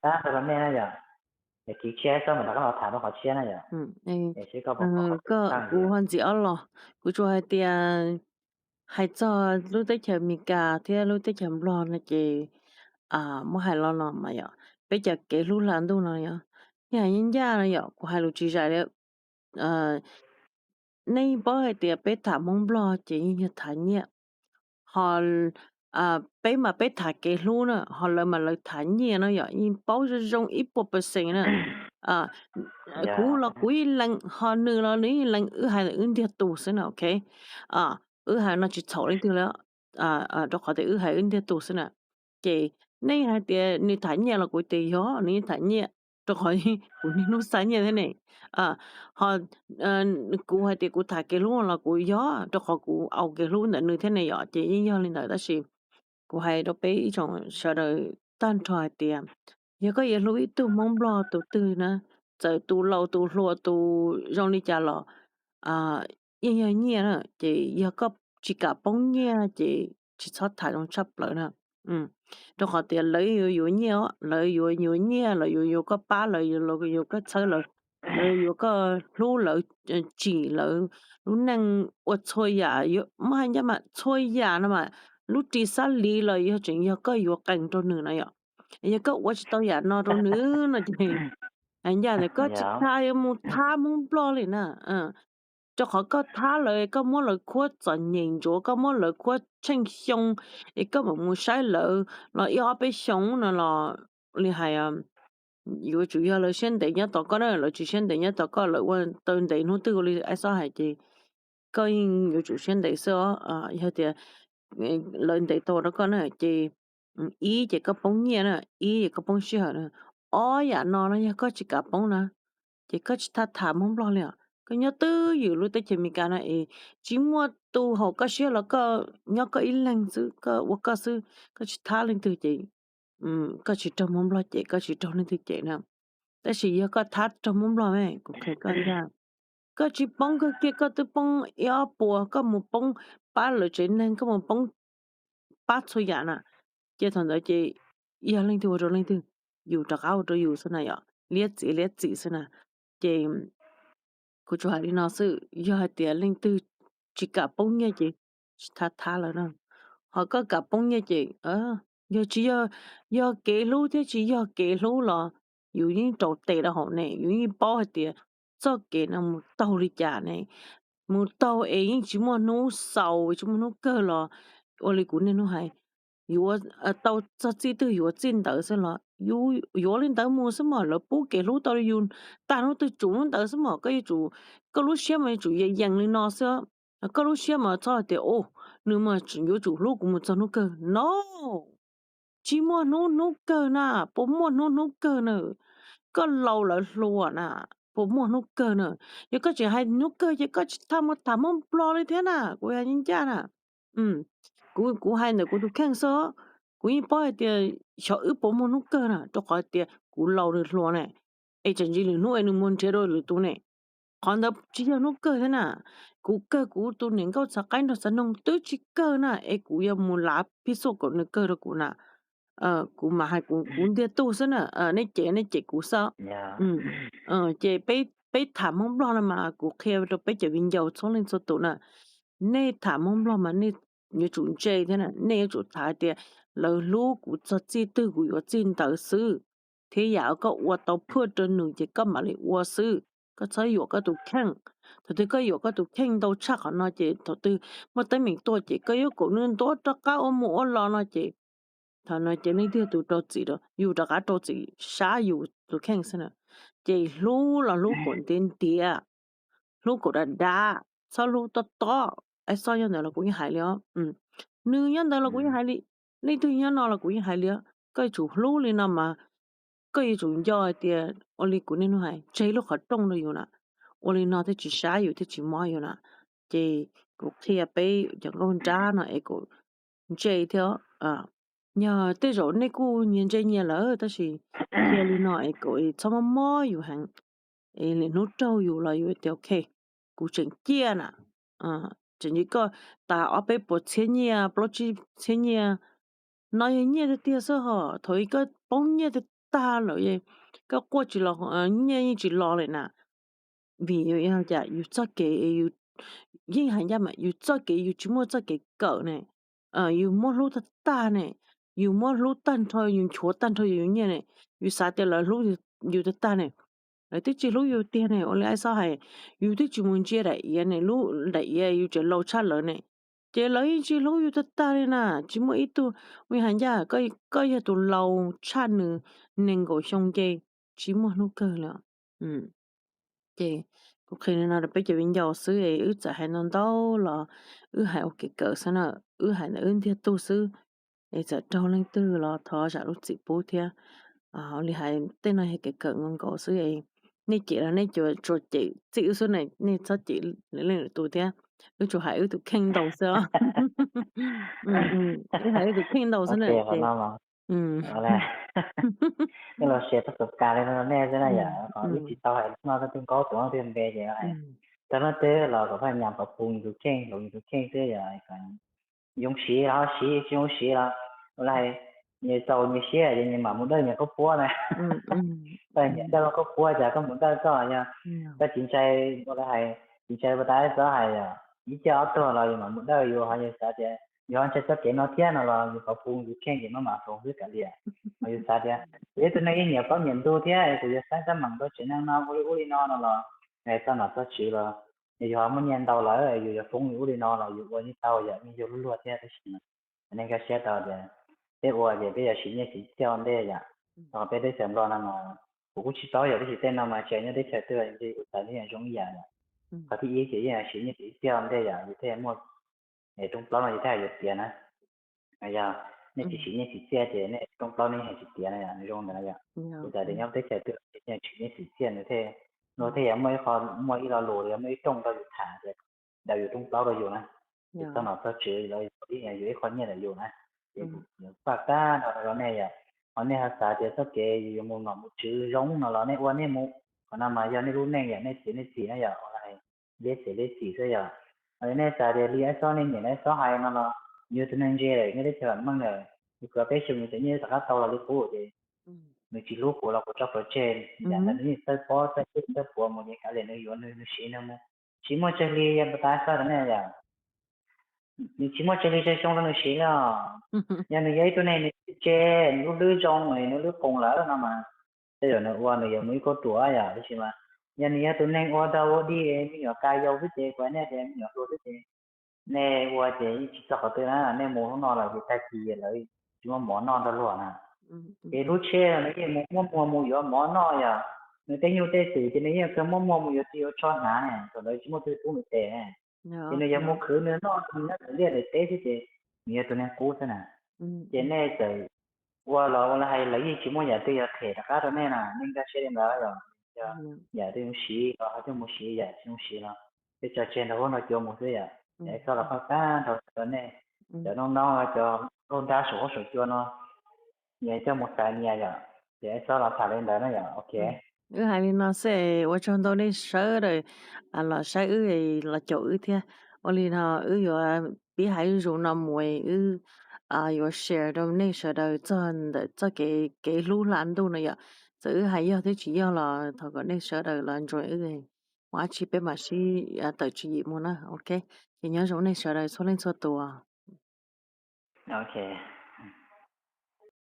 Tab sis nej na yom, es kiv tshiab xwb mas rov qab los tham rau qhov tshiab na yom. Koj, kuv ho ntxiv ob los, kuv tsuas hais tias hais txog lub teb chaws Amelikas thiab lub teb chaws Nplog no ces muab hais los no mas yom, peb cov kev hlub hla ntuj no yom, yeej hais ncaj ncaj no yom, kuv hais lus tsis zais li. Nej yeej paub hais tias peb tham Hmoob Nplog ces yeej yog tham nyiaj, ho peb mas peb tham kev hlub na, ho lawv mas lawv tham nyiaj no yom, yeej paub zoo zoo ib puas percent na. Kuv los kuv yeej lees, ho nws los nws yeej lees, wb hais wb ntiag tug xwb na, ok. Wb hais no tsis txhaum leej twg li, rau qhov tias wb hais wb ntiag tug xwb na. Ces nej hais tias nws tham nyiaj los kuv tias yog nws yeej tham nyiaj, rau qhov kuv niaj hnub xa nyiaj thiab ne. Ho kuv hais tias kuv tham kev hlub los kuv yog rau qhov kuv au kev hlub ntawm nws thiab ne yom, ces yeej yog li ntawd. Tab sis kuv hais rau peb ib tsoom sawv daws tag nrho hais tias yog koj yuav hlub ib tug Hmoob Nplog tus twg na, txawm tus laus tus hluas tus zoo li cas los yeej yog nyiaj na. Ces yog koj tsis kam poob nyiaj ces tsis txhob tham zoo tshaj plaws na. Rau qhov tias lawv yuav yuav nyiaj, lawv yuav yuav nyiaj, lawv yuav yuav koj pab, lawv yuav yuav koj txhawb, lawv yuav koj hlub, lawv tsim lawv lub neej ua txhua yam, muaj hais ncaj mas txhua yam no mas lub ris xab li los yog tseem yog koj yuav qees rau nws no yom. Yog koj ua tsis tau yam no rau nws no ces hais ncaj tias koj tsis tas yuav mus thab Hmoob Nplog li na. Rau qhov koj thab lawv, koj muab lawv khuab txom nyem ntsuav, koj muab lawv khuab tsheej xyoo, es koj mam mus saib lawv los ib ob peb xyoo no los li hais yuav tsum yog lawv siab ntev nyob tos koj na, lawv tsis siab ntev nyob tos koj, lawv ua taw ntev hnub twg ua li Ice Ox hais ces koj yeej yuav tsum siab ntev xwb os. Yog tias lawv ntev tau rau koj na ces ib ces koj poob nyiaj na, ib ces koj poob sij hawm na. Ob yam no no yog koj tsis kam poob na ces koj tsis tas tham Hmoob Nplog li os. Koj nyob twj ywm lub teb chaws Amelikas no es tsis muaj tus haum koj siab los koj nyob koj ib leeg xwb, koj ua koj xwb, koj tsis thab leej twg ces koj tsis raug Hmoob Nplog cem, koj tsis raug leej twg cem na. Tab sis yog koj thab raug Hmoob Nplog me, kuv qhia koj ntag, koj tsis poob kawg kiag, koj twb poob ib ob puas, koj mus poob pab lawv tsev neeg, koj mus poob pab txhua yam na, ces thaum ntawd ces yog leej twg ua rau leej twg, yus rov qab ua rau yus xwb na yom, liab txim liab txim xwb na. Ces kuv tsuas hais li no xwb, yog hais tias leej twg tsis kam poob nyiaj ces tsis thab thab lawm na. Ho koj kam poob nyiaj ces yog tsis yog, yog kev hlub thiab tsis yog kev hlub los yus yeej rau tes rau hauv ne, yus yeej paub hais tias txoj kev no mus taug li cas ne. Mus taug es yeej tsis muaj hnub xaus, tsis muaj hnub kawg los ua li kuv niaj hnub hais, yuav tau txog txij twg yuav txij ntawd xwb los yuav li ntawd mus xwb mas, lawv pub kev hlub tau li yus tag hnub twg tsum hnub ntawd xwb mas, koj yuav tsum, koj lub siab mas yuav tsum yees yees li no xwb. Koj lub siab mas txhob hais tias nws mas yuav tsum hlub kuv mus txog hnub kawg no. Tsis muaj hnub hnub kawg na, puas muaj hnub hnub kawg na? Koj laus lawv hluas na, puas muaj hnub kawg na? Yog koj tseem hais hnub kawg ces koj tsis tham mus tham Hmoob Nplog li thiab na, kuv hais ncaj ncaj na. Kuv, kuv hais ntawm kuv tus kheej xwb, kuv yeej paub hais tias xyov wb puas muaj hnub kawg na, rau qhov tias kuv laus nws hluas ne, es tseem ntsis lwm hnub es nws mus nrhiav rau lwm tus ne. Qhov ntawd tsis yog hnub kawg thiab na. Kuv kawg kuv tus niam nkauj txhav qaib nrog txav noog twb tsis kawg na, es kuv yuav mus lav phij xuj kom nws kawg rau kuv na. Kuv mas hais kuv, kuv ntiag tug xwb na, nej cem nej cem kuv xwb. Ces peb tham Hmoob Nplog no mas kuv qhia rau peb cov viv ncaus txhua leej txhua tus na, nej tham Hmoob Nplog mas nej yuav tsum ntse thiab na, nej yuav tsum tham hais tias lawv hlub kuv txog txij twg kuv yuav txij ntawd xwb, thiab yam koj ua tau phwj rau nws ces koj mam li ua xwb, koj txhob yuam koj tus kheej. Thaum twg koj yuam koj tus kheej ntau tshaj qhov no ces thaum twg muaj teeb meem tuaj ces koj yuav kom nws ntuav rov qab ua mus ua los no ces thaum no ces leej twg tus rau txim, yus rov qab rau txim sab yus tus kheej xwb na. Ces hlub los hlub kom ntiav ntiav, hlub kom dav dav, txhob hlub tob tob. Ib txoj nyob ntawd los kuv yeej hais li os, nws nyob ntawd los kuv yeej hais li, leej twg nyob no los kuv yeej hais li os. Koj yuav tsum hlub li no mas koj yuav tsum nco hais tias ua li kuv niaj hnub hais, tseg lub qhov rooj rau yus na, ua li no thiaj tsis sab yus thiaj tsis mob yus na. Ces kuv qhia peb cov nkauj nrab no es kom ntse thiab. Yog tej zaum nej kuj nyias ntse nyias lawm tab sis qhia li no es kom txhob mob mob yus heev, es lwm hnub raug yus los yus tias ok, kuv tseem ciaj na. Tseem ntsis koj tas ob peb puas txhiab nyiaj, plaub tsib txhiab nyiaj, no yog nyiaj tiag tiag xwb hos. Thaum koj poob nyiaj tiag tag lawm, koj quaj tsis los, nyiaj yeej tsis los lawm na. Vim yog cas? Yus txoj kev, yus yeej hais ncaj mas yus txoj kev yus tsis muaj txoj kev kawm ne, yus muab hlub tag tag ne, yus muab hlub tag nrho, yus nchuav tag nrho yus nyiaj ne, yus xav tias lawv hlub yus tag tag ne, lawv twb tsis hlub yus tiag ne. Ua li Ais Xob hais, yus twb tsis mus ntsia daim iav ne, lub daim iav yus tseem laus tshaj lawv ne, ces lawv yeej tsis hlub yus tag tag li na. Tsis muaj ib tug, ua li hais ncaj, koj yog tus laus tshaj nws nees nkaum xyoo nce, tsis muaj hnub kawg li. Ces kuv qhia li no rau peb cov viv ncaus xwb es wb txawm hais ntau ntau los wb hais ua kev kawm xwb na, wb hais ntawm wb ntiag tug xwb. Es txawm raug leej twg los thov zam lub txim pub thiab. Ua li hais tej no yog kev kawm nkaus nkaus xwb es nej cem los nej tsuas cem txij wb xwb na, nej txhob cem leej lwm tus thiab. Wb tsuas hais wb tus kheej ntau xwb os. Wb hais wb tus kheej ntau xwb na ces nej los share pab xov kas li no nej xwb na yom, qhov wb tsis tau hais no tau twg nkaub tus no twg npe ces tau no twg los kom pab nyam kom pum yus tus kheej, hloov yus tus kheej xwb yom. Zoo siv los ho siv, tsis zoo siv los ua li hais, nyias txaus nyias siab ces nyias mam mus dawj nyias khaub puab na. Koj nyias dawj koj khaub puab cas koj mus dawj koj, yog koj tsis ntshai, ua li hais, tsis ntshai pas tas xov hais yom, ib co ob tug los yus mam mus dawj yus, ho yus xav tias yus ho ntshai txoj kev no thiab no los yus qhov pum yus kheej ces maj mam hloov xwb kav liam. Ho yus xav tias yus ib tug neeg yeej nyiam plaub nyiam ntug thiab kuv yuav saib tab meeg rau tsev neeg no ua li ub li no no los, txog nom txog tswv los, yus ho muaj nyiaj ntau lawm yus yuav foob li ub li no los yus ua yeej tau yom, yeej yog luag luag thiab tab sis mas nej nkag siab tau tias peb ua ces peb yuav siv nyiaj siv txiaj ua ntej yom. Qhov peb teb chaws Nplog no mas kuv kuj tsis paub yog tab sis tej no mas tsis hais nyob teb chaws twg li, kuv xav li zoo ib yam yom. Qhov thib ib ces yeej siv nyiaj siv txiaj ua ntej yom, yus thiaj muaj, rooj plaub no yus thiaj yuav tiav na. Yog nej tsis siv nyiaj siv txiaj ces nej rooj plaub nej yeej tsis tiav na yom, zoo ntawd na yom. Kuv xav tias nyob teb chaws twg siv nyiaj siv txiaj nws thiaj, luag thiaj yuav muaj ib qho, muaj ib lo lus, yuav muaj ib rooj rau yus tham tias daws yus rooj plaub rau yus na. Ces txog nom txog tswv los yus ib qho nyiaj ntawm yus na. Ces kuv paj kab no rau nej yom, ho nej ho xav tias txoj kev yus yuav mus nom mus tswv zoo no los nej ua nej mus, qhov no mas yog nej lub neej yom, nej txiav nej txim na yom, liab txiav liab txim xwb yom. Ho yog nej xav tias li Ais Xob, nej nyiam li Ais Xob hais no los, yus tus neeg ntse lawm nyob teb chaws vam meej lawm, yus kwv peb xyoo yus tseem nyiaj rov qab tau los li qub ces nws tsis hlub kuv los kuv tso plhuav tseg, yam ntawd nws yeej txawj pob txawj puv txawj puav mus ces kav liam nws yuav nws, nws siv nws mus. Tsis muaj tsawg hli yog pas tas xov rau nej yom. Nws tsis muaj tsawg hli tsawg xyoo rau nws siv li os. Yog nws yog ib tug neeg nws tse, nws lub hlwb zoo, nws lub qoos lawm no mas, tej zaum nws ua nws yuav mus ib kauj ruam yom, tab sis mas yog nws yog tus neeg ua dog ua dig, me nyuam ka yau xwb ces kuv hais nej tias me nyuam hluas xwb ces nej ua ces yeej tsis txog qhov twg na, nej mus hnub no lawm ces tag kis lawv tsis muaj mov noj nrog luag na. Ces lub tsheb nws yeej mus muaj muag mus yuav mov noj yom, nws tej nyuj tej twm ces nws yeej kawg muaj muag mus yuav ris yuav tsho hnav ne, thaum ntawd tsis muaj twg pub nws tes ne. Ces nws yuav mus khwv nws noj nws nyob tom liaj daim teb xwb ces nws yog tus neeg qub xwb na. Ces nej txawm ua los ua li hais lawv yeej tsis muaj yam twg yuav them rov qab rau nej na, nej nkag siab li ntawd los yog yam twg zoo siv los ho coj mus siv, yam tsis zoo siv los peb tso tseg nrog huab nrog cua mus xwb yom. Ces Ais Xob los paj kab nrog rau nej cov noob noob cov nruab nrab saum huab saum cua no, nyias coj mus xav nyias yom. Ces Ais Xob los tham li ntawd na yom, ok. Wb hais li no xwb, ua tsaug ntau nej sawv daws los saib wb, los caum wb thiab. Ua li no wb yuav pib hais zuj zus no mus, wb yuav share rau nej sawv daws txog ntawm txoj kev, kev hlub hla ntuj no yom. Txawm wb hais yog thiab tsis yog los thov kom nej sawv daws los ntsuas wb, mus dab tsi peb mam sib tawm tswv yim mus na, ok. Ces nyob zoo nej sawv daws txhua leej txhua tus. Ok.